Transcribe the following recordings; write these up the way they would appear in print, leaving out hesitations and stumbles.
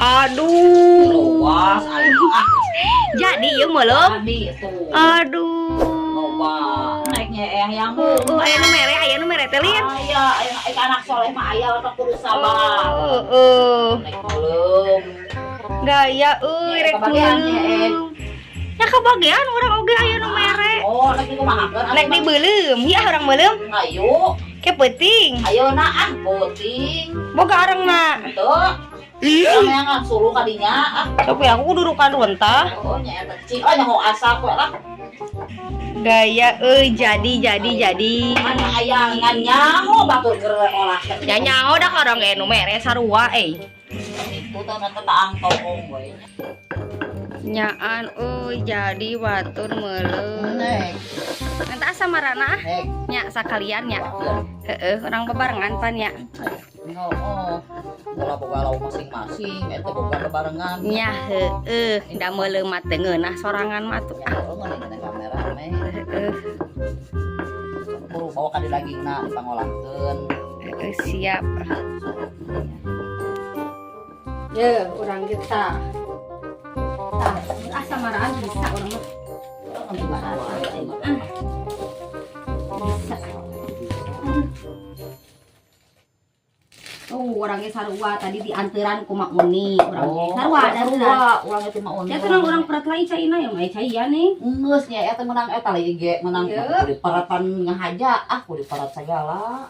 Aduh. Luas aing ah. Jadi ieu meuleum. Tadi tuh. Aduh. Loba. Naiknya eyang yang Oh, aya nu mere, aya nu mere teh lin. Aya, aya aya anak soleh mah aya otak kudu sabar. Oh, oh. Naik meuleum. Gaya euy rek Kebagian, meuleum. Ya kebagian urang oge aya nu mere. Oh, naik dikumahakeun. Naik dibeuleum, ya urang meuleum. Ayo, Ke peuting. ayo na ah, peuting. Boga arangna. Tuh. Yang suluh kadinya ah. Tapi aku kudu rukan runtah. Oh, nya eta cing. Oh, nyaho asak we lah. Gaya euy jadi. Mana aya ngan nyaho batur keur olah teh. Ya nyaho dah orang ge nu mere sarua euy. Itu teh nu taang toong we. Nyaan euy jadi batur meuleum. Nek, Enta asa marana ah. nek. Nya sakalian nya. Heeh, urang bebarengan pan nya. Oh, bola boga lauk masing-masing, eta boga bebarengan. Nya heeh, da meuleum mah teu ngeunah sorangan mah tuh. Ya, oh, ngeunah kamera meh. Heeh, Buru bawa ka di dagingna dipangolahkeun. heeh, siap. Ye, urang kita. Tah, asa maraan bisa urang mah. Bisa. Tuh, orangnya sarua tadi dianteran ku Mak Uni, urang ge. Sarua sarua, urang teh Mak Uni. Ya tenang urang perat lain caina ya mah cai nih. Geus nya eta menang eta lagi ge menang Iya. kudu diparatan ngahaja, ah kudu diparat segala.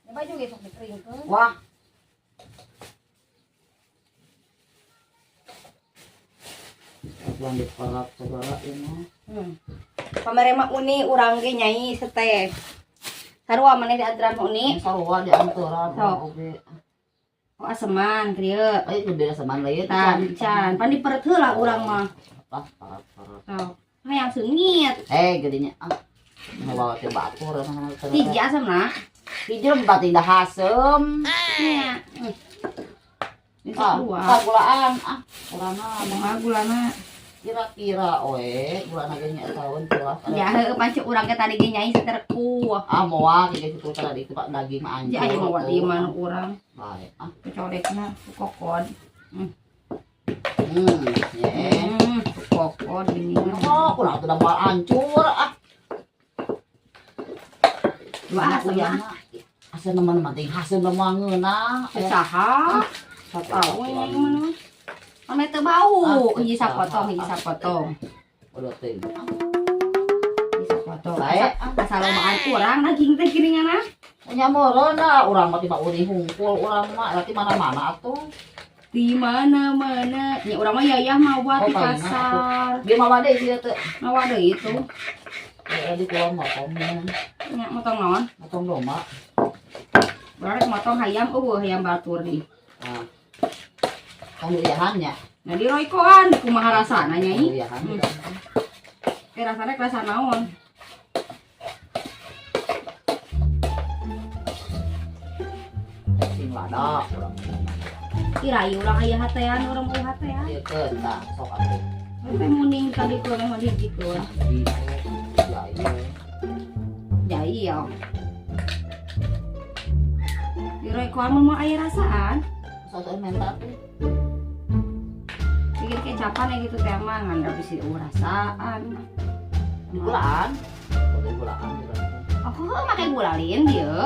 Ya baju ge sok dikeringkeun. Wah. Yang diparat segala ieu mah. Pamere Mak Uni urang ge nyai seteh. Sarua maneh dianteran Mak Uni. Sarua dianteran Sok. oge. Oh aseman kieu. Ayo gede aseman lain. Tah, can pan diperet heula urang mah. Lah, parat-parat. Sok. Hayang seungit. Gedenya ah. Bawa teh batur Hiji asem nah. Hiji mah bating dah hasem. Nya. Ini Ah, dua. ah gulaan ah. Urangna Kumaha gulana? kira-kira oe gulana ge nya taun jelas. Ya heueuh pancen urang ge tadi ge nyai seterku. Ah moal ge kitu tadi itu Pak daging mah anjir. Ya aya mah di mana urang. Bae ah. Kecorekna kokon. Ye. Kokon ini. Oh, kurang tuh moal hancur ah. Wah, asem ah. Asem mah penting haseum mah ngeunah. Saha? Sok Tahu yang mana? Ame teu bau, hiji sapotong, hiji sapotong. Udah teh. Hiji sapotong. Bae. Asal lombaan urang daging teh geuningan ah. Nya meureun da urang mah tiba uri hungkul urang mah berarti mana-mana atuh. Di mana-mana. Nya urang mah yayah mawa Oh, di palingan pasar. Dia mawa deui ieu teh. Mawa deui itu. Ya di kulon motong. Nya motong naon? Motong domba. Urang rek motong hayam eueuh hayam batur di. Ah. Tong diriahan nya. Nah di roykoan kumaha rasana nyai? Diriahan. Eh rasana rasa naon? Sing lada urang. Irayu urang aya hatean, urang eueuh hatean. Ieu keun tah sok atuh. Teh muning tadi ku mah dihijikeun. Di Jai ya. Di roykoan mah aya rasaan. Sok menta tuh. Bikin kecapan ya gitu teh mah ngan da bisi rasaan. Di gulaan. Di gulaan. Oh, make gula lin dieu.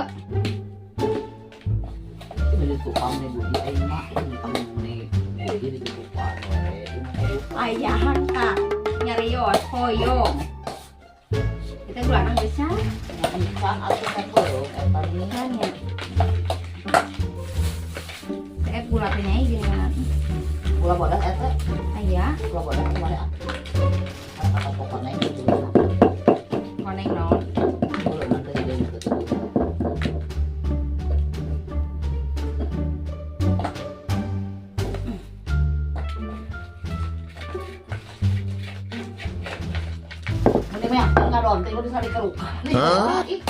Ini tukang nih budi aing mah ini nih. Budi di tukang we. Ayahan ka nyarios hoyong. Kita gulana geus can. Can atuh teh eta nih. Can ya. Teh gula teh nyai geuningan atuh. Gula bodas eta. Aya, Gula bodas kemana ah? Kata pokoknya itu koneng naon? Gula nanti jadi gitu. Ini mah ngadon teh bisa dikeruk. Hah? Ih,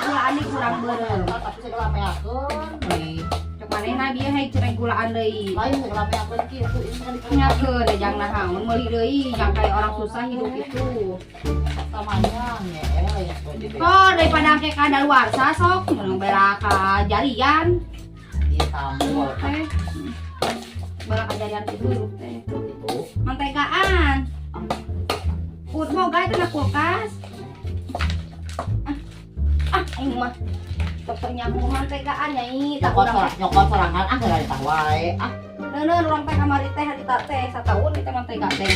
gulaan ieu kurang beureum. Tapi segala meakeun nih. Cok manehna bieu hayang cerek gulaan deui. Lain segala meakeun kitu ini kan dikeruk. Nyakeun jang nahaun meuli deui, jang kayak orang susah hidup itu. Samanya nya lain sebagai Oh, daripada ke kadaluarsa sok menang berak ka jarian. Di tambul. Teh. jarian gitu hirup teh. Itu. Mantegaan. Put boga itu na kulkas. Ah, ah aing mah. Pokoknya aku mantegaan nyai tak Nyokot urang. sorang, nyokot sorangan ah geura ditah wae. Ah, Neuneun urang teh kamari teh harita teh sataun kita mantega teh.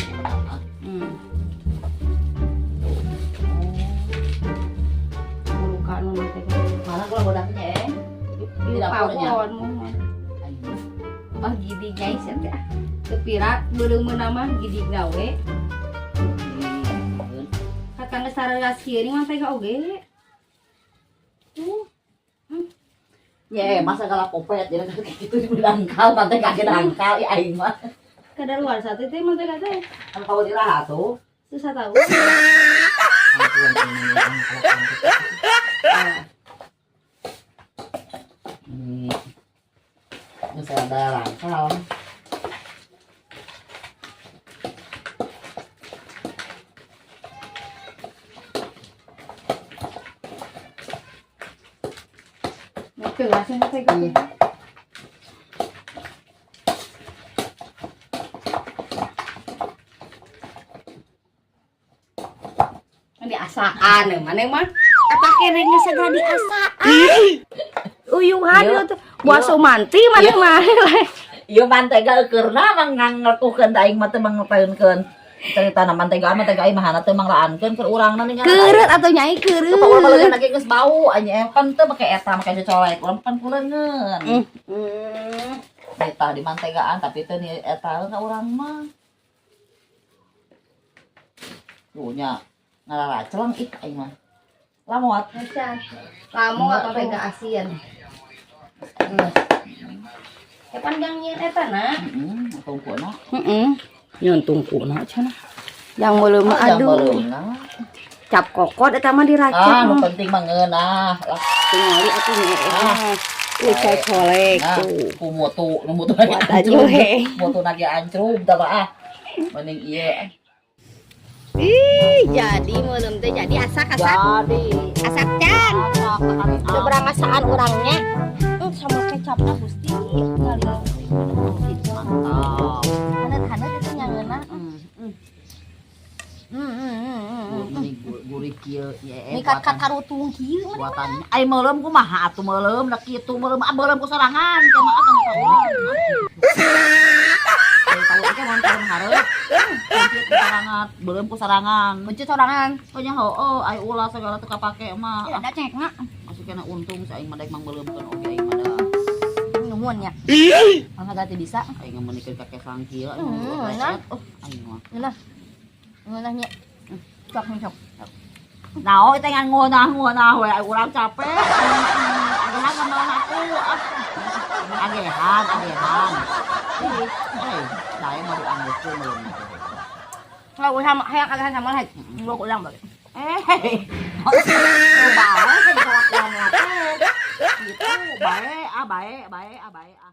Bulukan nu mantega. Mana gula bodaknya eh? Di dapurnya. pawon mah. Ah gidi nyai sia teh ah. Teu pira beureum meunah mah gidi gawe. Kakang geus sareuas kieu nih mantega oge. Tuh. Ya, masa segala popet jadi kayak gitu di dangkal, pantai kaki dangkal, ya aing mah. Kadar luar satu teh mantega teh. Kan kau diraha tuh. Susah tahu. Ini saya ada rangkal. Oke, langsung mantega. Iya. Di asaan yang mana mah? Eta keneh geus segera diasaan. Uyuhan Iya. ieu teh. Buah sumanti mana mah. Ieu mantega eukeurna mah ngangerkukeun da aing mah teu mangtaeunkeun. Cerita na mantega mah tega aing mah teu manglaankeun keur urangna nih. Keureut atuh nyai Teu urang mah keureut. lagi geus bau anya pan teu make eta make cocolek urang pan kuleungeun. Eta di mantegaan tapi teu ni eta ka urang mah. Punya ngararacelang ih aing mah. Lamot. Lamo atau tega asin. Kapan gang nyieun eta na? Heeh, tungkuna. Heeh. Nyeun tungkuna cenah. Yang meuleum mah aduh. Cap kokot eta mah diracik. Ah, nu penting mah ngeunah. Lah, Tingali atuh nya. Ah. Colek nah, tuh. ku mutu, nu mutu lagi Buat ancrub. aja. Mutu lagi ancrub tah ah. Mending ieu. Ih, jadi meuleum teh jadi asak-asak. Jadi Asak can. asak kali ah. Seberang orangnya. Sama kecapnya Gusti. Kali Mantap. hanet-hanet itu nyangeuna. Mending gurih kieu ye. Mikat katarutung kieu mah. Buatan ai meuleum kumaha atuh meuleum da kitu meuleum ah meuleum ku sorangan kumaha atuh tahu. Tahu aja mun tahun hareup. Mencit ku sorangan, beuleum ku sorangan. Mencit sorangan. Pokoknya heueuh ai ulah segala teu kapake mah. Ya, ada cekna. Masih kena untung si aing mah daek mangbeuleumeun oge aing mah da. Nuhun ya. Mangga ganti bisa. Aing mah ka kesang kieu aing Nah. mah. Oh, aing mah. Ngeunah. Ngeunah nya. Cok cok. Nah, oh, teh ngan ngeunah-ngeunah we aing urang capek. Agehan sama aku. Agehan, agehan. Eh, saya mau dianggeuskeun belum. Kalau sama hayang agehan sama lah. Gua ulang balik. Eh, bae, kelakuan teh. Gitu, bae, ah bae, bae, ah bae, ah.